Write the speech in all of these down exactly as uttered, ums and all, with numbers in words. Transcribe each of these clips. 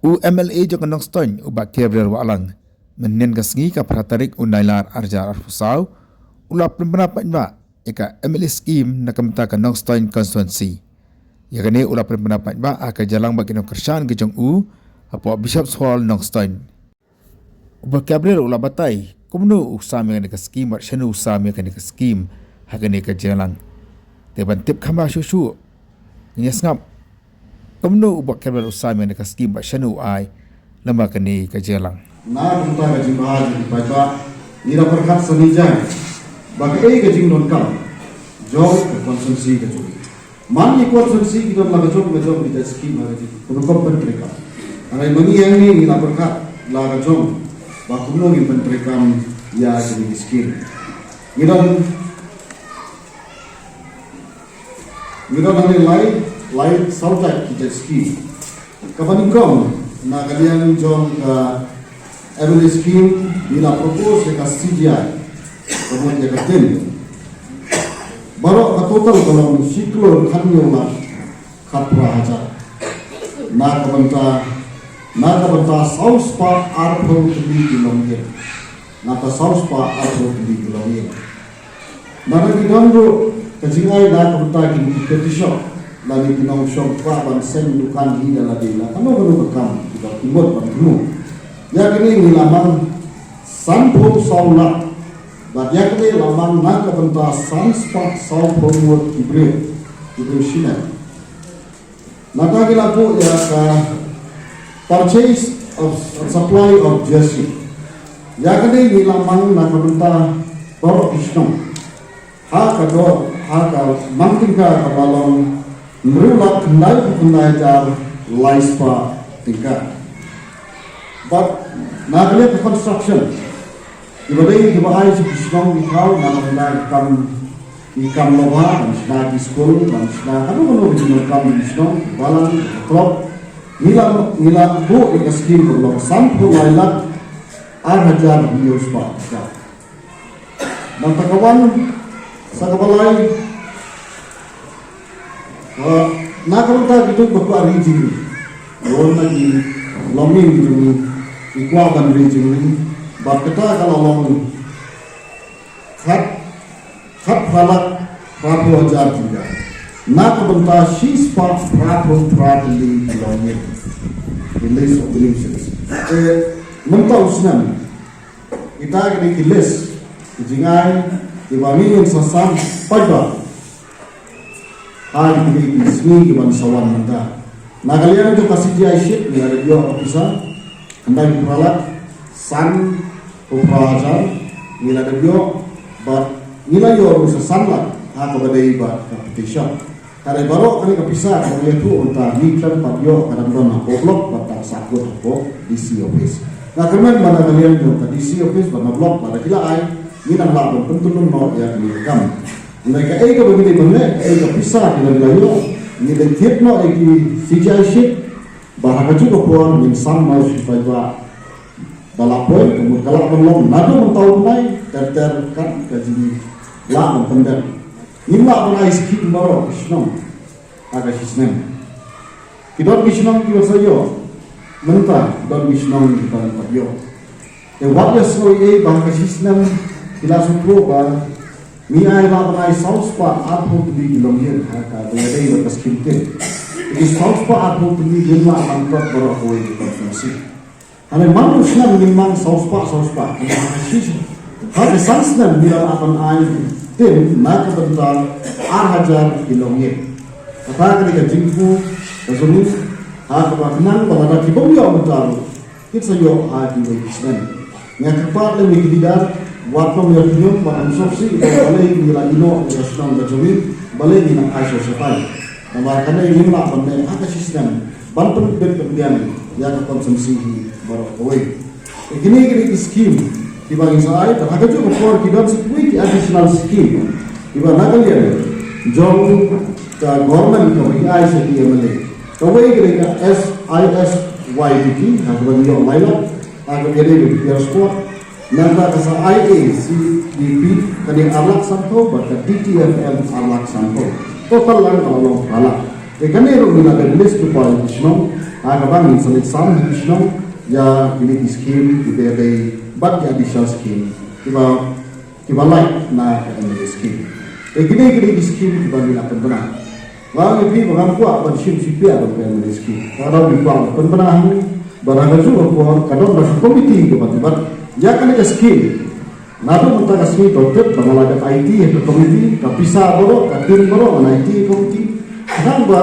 U M L A jong ka Nongstoiñ, u Bah Gabriel Wahlang, mynhynnin ka sngi ka phra tarik u Nailar arhajar arphew saw, u la pynbna paidbah ïa ka M L A scheme na ka bynta ka Nongstoiñ constituency. Ïa kane u la pynbna paidbah ha ka jingïalang bad ki nongkyrshan ki jong u hapoh Bishop's Hall Nongstoiñ. U Bah Gabriel u la batai kumno u sam ïa kane ka scheme bad shano u sam ïa kane ka scheme ha kane ka jingïalang. Te ban tip kham bha shuh shuh, ngin ïa sngap kumno u Bah Gabriel u sam ïa kane ka scheme bad shano u ai lem bad kane ka jingïalang. Na ka bynta ka jingbha jong ki paidbah, ngi la pyrkhat sani jai ba kaei ka jingdonkam jong ka constituency ka jong ngi. Man ki constituency ki don la ka jong ka jong ki jait scheme ha ka jingpyndonkam pyntreikam. Hynrei ma ngi hangne ngi la pyrkhat la ka jong ba kumno ngin pyntreikam ïa kine ki scheme. Ngi don, ngi don hangne lai, lai saw jait ki jait scheme. Kaba nyngkong, na ka liang jong ka M L A scheme, ngi la propose ïa ka C G I, ka mut ïa ka tin. Baroh ka total ka long shi klur khathynñiew lak khatphra hajar. Na ka bynta, na ka bynta saw spah arphew tylli ki longïing. Na ka saw spah arphew tylli ki longïing. Nangta ki don ruh ka jingai na ka bynta ki petty shop lane ki nongshong kwah ban seng dukan hi da lade la kano kano ka kam, ki don ki mut ban thmu. Ïa kine ngi la mang sanphew saw lak bad ïa kine la mang na ka bynta san spah sawphew ngut ki briew, ki briew shinem. Nangta ngi la buh ïa ka purchase of, and supply of jersey. Ïa kane ngi la mang na ka bynta baroh ki shnong ha ka dor, ha ka mang tyngka kaba long hynriew lak khyndai phew khyndai hajar lai spah tyngka. Bad na ka liang ka construction, kiba dei kiba ai sha ki shnong ki thaw na ka bynta ki kam, ki kam lawei, ban shna ki skul, ban shna kano kano ka jingdonkam ki shnong, ki balang, ki club. Ngi la, ngi la buh ïa ka scheme kaba long sanphew lai lak ar hajar hynñiew spah. Nangta ka wan sa kaba lai, ah, na ka bynta kito kiba kwah ri jingri, wan na ki longïing ki jong ngi ki kwah ban ri jingri, bad kata ka la long khat, khatphra lak phraphew hajar tyngka. Na ka bynta shispah phraphew phra tylli ki longïing, ki list of beneficiaries. Te mynta u snem, kita ki dei ki list ki jingai kiba ngi ngin sa sam paidbah ha kine ki sngi kiban sa wan mynta. Na ka liang jong ka C G I sheet ngi la dep ïoh ka pisa khyndai phew phra lak sanphew phra hajar ngi la dep ïoh, bad ngi la ïoh ruh sa san lak ha kaba dei bad ka petition. Ka dei baroh kane ka pisa kaba ngi ïathuh mynta ngi khlem pat ïoh, ka dang don hapoh block bad ka dang sah kut hapoh D C office. Nga kyrmen ba na ka liang jong ka D C office bad na block lada ki la ai, ngi nang lah ban pyntyllun noh ïa kane ka kam. Hynrei kaei kaba ngi dei ban leh, kaei ka pisa kaba ngi la ïoh, ngi dei thied noh ïa ki C G I sheet, bad ha kajuh ka por ngin sam noh sha ki paidbah ba la poi, ka mut ka lah ban long naduh mynta u bnai ter ter kat ka jinglah ban pyndep. Ngim lah ban ai scheme baroh ki shnong ha ka shi snem. Ki don ki shnong kiba sa ïoh, mynta ki don ki shnong kiba ym pat ïoh. Te wat ïa sngew ei ei ba ha ka shi snem ki la sngewthuh ba ngi ai, lah ban ai saw spah arphew tylli ki longïing ha kaba ïadei bad ka scheme tin. Te ki saw spah arphew tylli ngim lah ban kot baroh kawei ki constituency. Hynrei man u snem ngin mang saw spah, saw spah. Ha ka san snem ngi la lah ban ai tin na ka bynta ar hajar ki longïing. Kata ka dei ka jingthmu ka jong ngi ha kaba khnang ba lada ki bym ïoh mynta ruh kin sa ïoh ha kiwei ki snem. Nga kyrpad lem ïa ki leader, wat nym ïa pynïoh, wat nym sngewsih ba balei ngi la ïehnoh ïa ka shnong ka jong ngi, balei ngi nang ai sngewsih tai. Namar kane ngim lah ban leh ha ka shi snem ban pynbit pynbiang ïa ka constituency hi baroh kawei. Te kine kine ki scheme kiba ngin sa ai, bad ha kajuh ka por ki don sa kiwei ki additional scheme kiba na ka liang jong ka government kaba ngi ai sha ki M L A. Kawei ka dei ka S I S Y D T, ha kaba ngi ïoh lai lak, ha kaba ïadei bad ki player sport. Nangta ka sa I A C D P, ka dei ar lak sanphew, bad ka D T F M ar lak sanphew. Total lang ka la long phra lak. Te kane ruh ngi la dep list lypa ïa ki shnong ha kaba ngin sa leit sam ha ki shnong ïa kine ki skim kiba dei bad ïa additional skim kiba kiba lait na ka M L A skim. Te kine kine ki skim kiba ngi la pynbna. Ba ngi phi ba ngam kwah ban shim shuh pia ban ka M L A skim. Ka dei ngi kwah ban pynbna hangne ba na ka juh ka por ka don ba ka komiti kaba dei bad ïa kane ka skim. Naduh mynta ka sngi to tip ba nga la dep aiti ha ka komiti, ka pisa baroh, ka tin baroh ngan aiti ha ka komiti. Khnang ba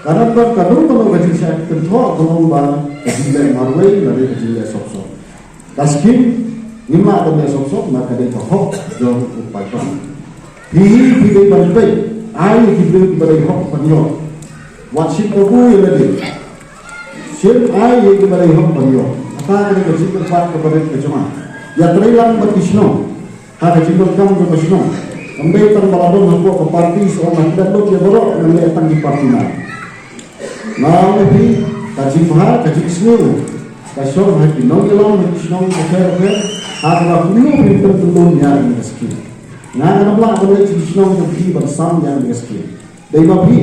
ka don ba ka don ka jingshah kynthoh ka long ba ka jingleh marwei lane ka jingleh sop sop. Ka skim ngim lah ban leh sop sop namar ka dei ka hok jong u paidbah. Phi hi phi dei ban peit ai ïa ki briew kiba dei hok ban ïoh. Wat shim kabu ïa lade. Shim ai ïa kiba dei hok ban ïoh. Kata ka dei ka jingkyrpad kaba rit ka jong nga. Ïatreilang bad ki shnong ha ka jingdonkam jong ka shnong. Kam dei tang ba la don hapoh ka party shuh, nga klet lut ïa baroh ngan leh tang ki party na. Nga ong ïa phi, ka jingbha ka jingsngew ka shong ha ki nongïalam ha ki shnong bapher bapher ha kaba kumno phin pynlong ïa kane ka skim. Nga ngam lah ban leit sha ki shnong jong phi ban sam ïa kane ka skim. Dei ma phi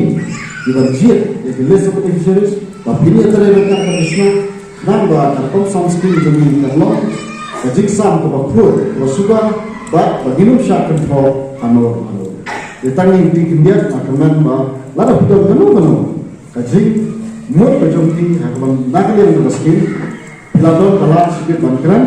ki ban jied ïa ki list of beneficiaries ba phin ïatrei ryngkat bad ka shnong, khnang ba ka Thong Sam Skim jong ngi kan long ka jingsam kaba khuid kaba suba bad ba ngin ym shah kynthoh hano hano. Te tang ïa kine ki khyndiat nga kyrmen ba lada phi don kano kano ka jingmut ka jong phi ha kaba na ka liang jong ka skim, phi la don ka lad shibit ban kren,